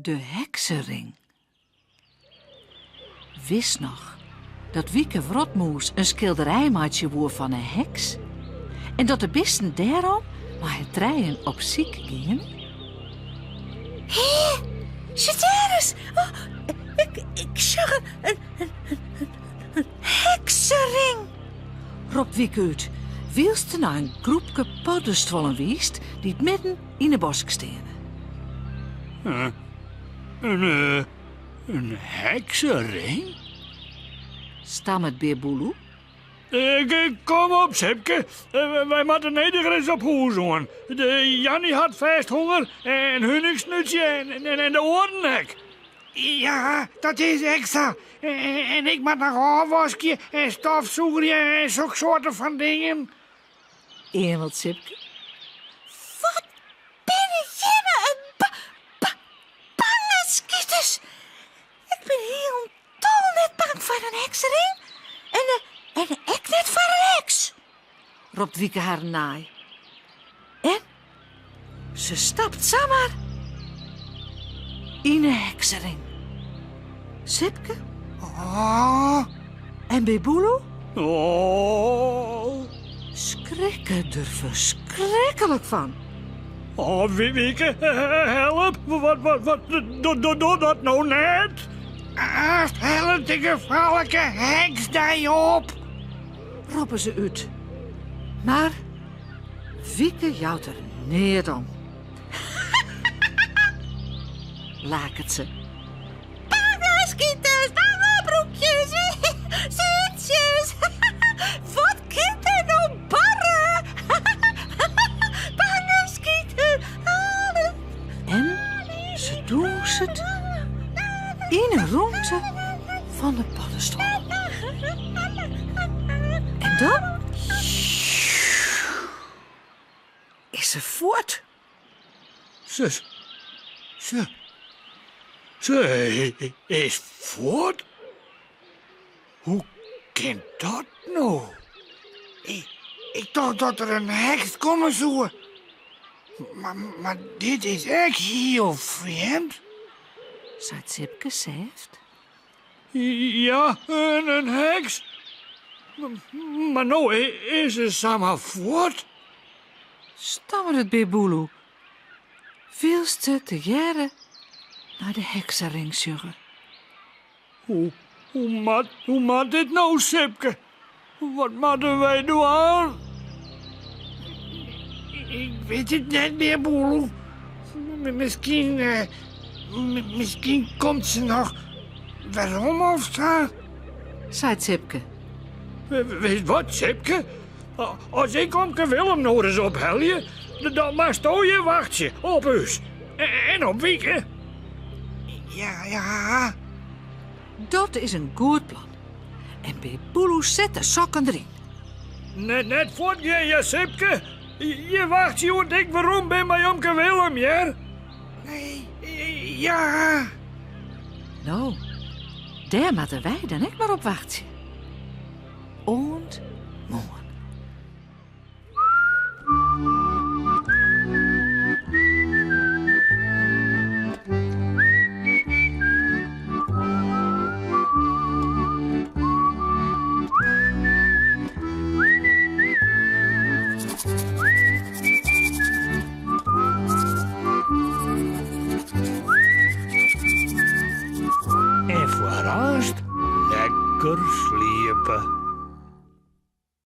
De heksering. Witst noch dat Wieke Wrotmûs in skilderij meitsje woe fan in heks? En dat de bisten dêrom mei har trijen op syk giene? Hé, sjoch dêr ris! Oh, ik, ik sjoch in, in, in, in heksering! Ropt Wieke út, wylst se nei in groepke poddestuollen wiist dy't midden yn 'e bosk steane. In, eh, in heksering? Stammet Bear Boeloe. Eh, kom op, Sipke. Eh, wy moatte nedich ris op hûs oan. De Janny hat fêst honger en Huningsnútsje en, en, en de oaren ek. Ja, dat is ek sa. En ik moat noch ôfwaskje en stofsûgerje en soksoarte fan dingen. Eamelt Sipke. Wat binne jimme in ba ba bange skiters! Ik bin hielendal net bang foar in heksering en, eh, en ek net foar in heks. Ropt Wieke harren nei. En se stapt samar yn 'e heksering. Sipke Oh, en Bear Boeloe Oh, skrikke der ferskriklik fan. oh Wieke, help. Wat, wat, wat, do, do, do dat no net? Aanst hellet de gefaarlike heks dy op. Roppe se út. Mar Wieke jout der neat om. Laket se. Bange skiters, bange broekjes, sutsjes. Wat kin der no barre? Bange skiters. En se dûnset yn 'e rûnte fan de poddestoel. En dan is se fuort. Se, se, se is fuort? Hoe kin dat no? Ik, ik tocht dat der in heks komme soe. Mar, mar dit is ek hiel frjemd. Seit Sipke sêft. Ja, in, in heks. Mar no is se samar fuort. Stammeret Bear Boeloe, wylst se tegearre nei de heksering sjogge. Hoe, hoe moat, hoe moat dit no, Sipke? Wat moatte wy dwaan? Ik wit it net, Bear Boeloe. Miskien, eh, miskien komt se noch werom of sa. Seit Sipke. Witst wat, Sipke? As ik omke Willem no ris ophelje, dan moatsto hjir wachtsje op ús. En op Wieke. Ja, ja. Dat is in goed plan. En Bear Boeloe set de sokken deryn. Net, net fuortgean, ja, Sipke. Je wachtsje oant ik werom bin mei omke Willem, hear. Nee, ja. No, dêr moatte wy dan ek mar op wachtsje. Oant moarn.